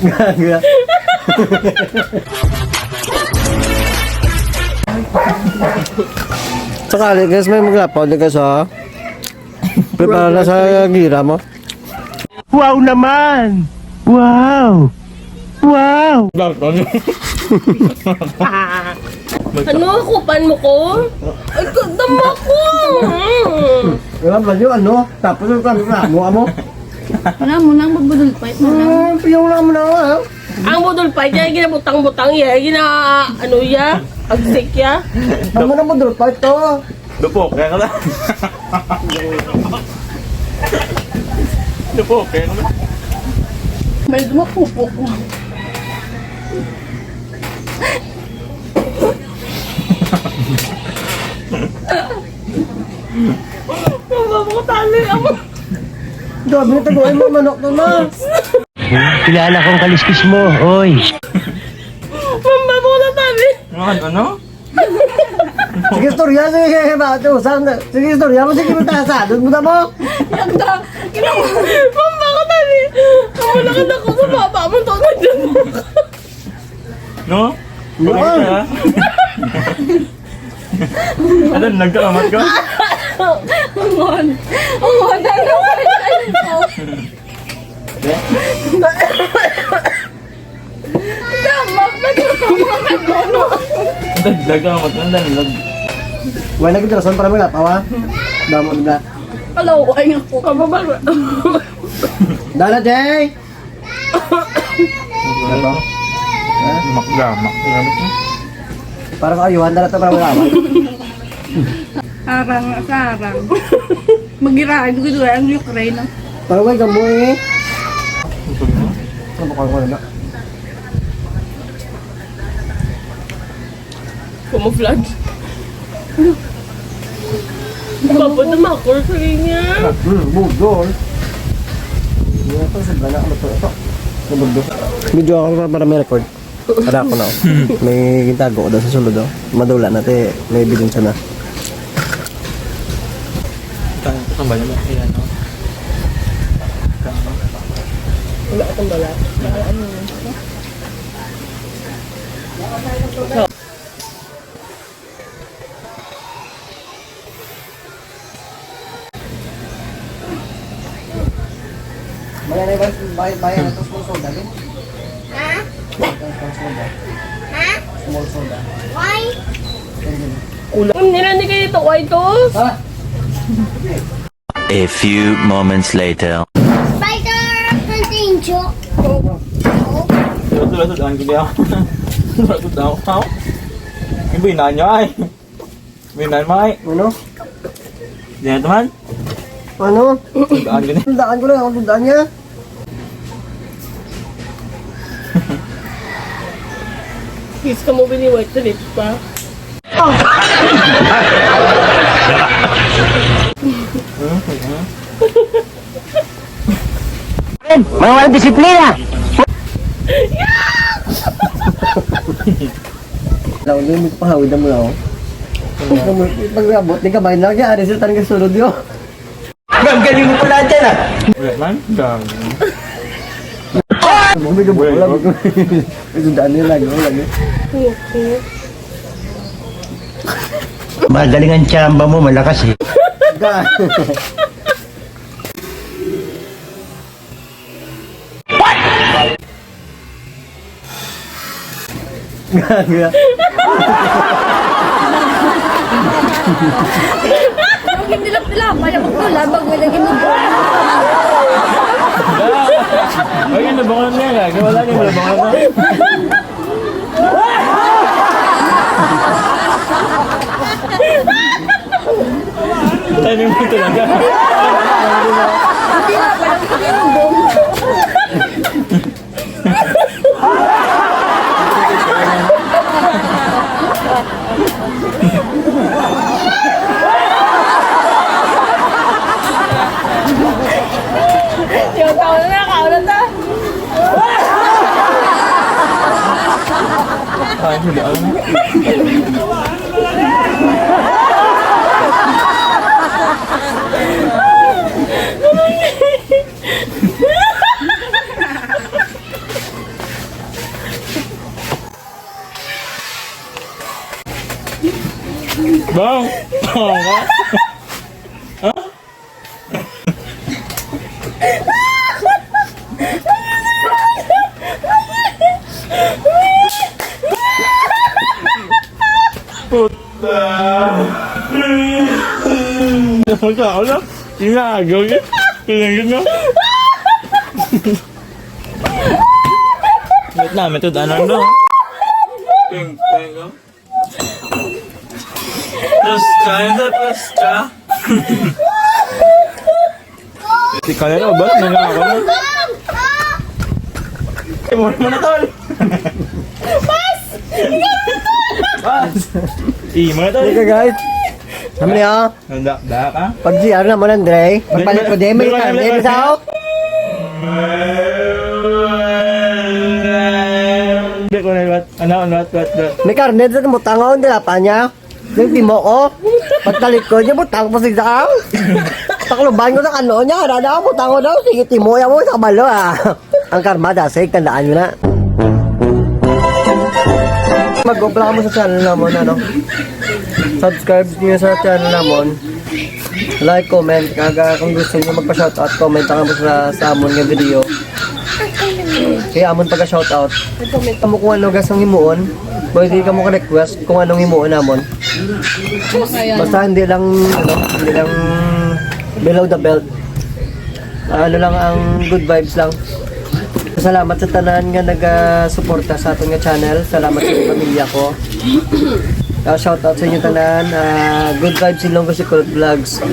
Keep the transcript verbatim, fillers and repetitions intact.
Gaga. Sakali, guys, may maglapaw din, guys, ha? Prepare na sa gira mo. Wow naman! Wow! Wow! Ano, kupan mo ko? Ay, kadama ko! Mm. Alam mo yun, ano? Tapos yung kami na, mo, amo? Wala mo nang budol fight mo lang. Ah, piyaw lang mo na, ah. Ang budol fight niya, ginabutang-butang iya, gina, ano iya, agsik iya. Ang mo na budol fight to. Dupok, kaya ka na. Dupok, kaya ka na. May dumapupok. Mama mo, tali ako. Grabe na taguan mo, manok to, ma. Kilala kong kaliskis mo, oy. Mama mo, tali. Ano, ano? Sige, istorya, sige, sige, ba, ito, saan na? Sige, istorya mo, sige, punta sa, doon mo na mo. Yanda, mama ko, tali. Ang wala ka na ko sa baba mo, to, nandiyan mo. No? Ano? Pagkita, ha? Ano, nagkalamat ka? Umon. Umon, ano? Damak, nagkalamat. Dagdag ka, mas nandang lag. Wala gid rason para maglapaw, ha? Damo na. Kalaway nga ko. Pababa. Dala, Jay! Ano? Makla, makla. Para sa ayuhan, dala to para wala. Sarang, sarang. Magirahan ko ito ang Ukraine, ah. Para may gamo, eh. Ano ba kayo na? Camouflage. Papa, tumakol sa kanya. Hmm, budol. Hindi na to, sobra na. Ano to? Ito. Nabudol. Video ako para, para may record. Para ako na, oh. May gintago ko daw sa sulod, oh. Madula na, te. May ebidensya na. Ito, ito, ito, ito, ito, ito, ito, Wala akong dala. Ano yun? Wala na yung bay-, bay-, bayad na to, small soda, din? Ha? Small soda. Ha? Small soda. Why? Ayun. Ulam nila ni kayo to, why to? Ha? A few moments later. Spider, continue. Ito, ito, ang gini ako. Ito, ito, ito. Ibu, inanyo, ay. May nanmay. Ano? Diyan naman. Ano? Daan ka na. Daan ko lang, ang daan niya. Kiss ka mo, bini white na lips pa. Mga walang disiplina! Law, di mo pahawid ang mula, oh. Pag-abot, di ka ba na kaya ari sa tanong sulod, yo? Ang galing mo pala dyan, ah! Wala man? Dami. Bumili mo pala. Ito daan nila, lagi, lagi. Magaling ang tsamba mo, malakas, eh. Ga- Gaga. Ang ginilap nila, kaya ko to, labag, may lagi mo. Ay, yun, nabangan niya, gaga. Wala niya, nabangan na. Timing mo talaga. Yung kauna na, kauna ta. Ay, hindi, ano? Bang! Bang! Ha? Puta! Ano ka? Ano? Ginagaw niya? Pinanggit mo? Wait na, may tudanan daw. Ping, ping, oh. Pasta, ito, pasta. Di ka na, ba? Nangako na. Eh, mo naman na, tol. Pas! Pas! Eh, mo na, tol. Dito, guys. Kami, ah. Nanda, da ka? Pag G R na mo, Andre. Pagpalit ko, di, may karne, di sa ako. Hindi ko na, what? Ano, ano, what, what, what? May karne, di sa butangon, di pa niya. Yung timo ko, pagtalikod niya, butang po sa isang. Takluban ko sa kano niya, dada, butang ko daw, sige, timo, yan mo, sa kabalo, ah. Ang karma, dasig, tandaan nyo na. Mag-upload mo sa channel namon, ano? Subscribe niyo sa channel namon. Like, comment, kag, ah, kung gusto niyo magpa-shoutout, comment lang mo sa, sa amon nga video. Kaya amon pag-shoutout. Amo kung ano gas ang himuon. Pwede ka mo ka-request kung anong himuon namon. Basta hindi lang, ano, hindi lang below the belt. Ano lang ang good vibes lang. Salamat sa tanan nga nagasuporta sa aton nga channel. Salamat sa pamilya ko. Ah, shout out sa inyo tanan. Ah, good vibes, Ilonggo Sikulot Vlogs.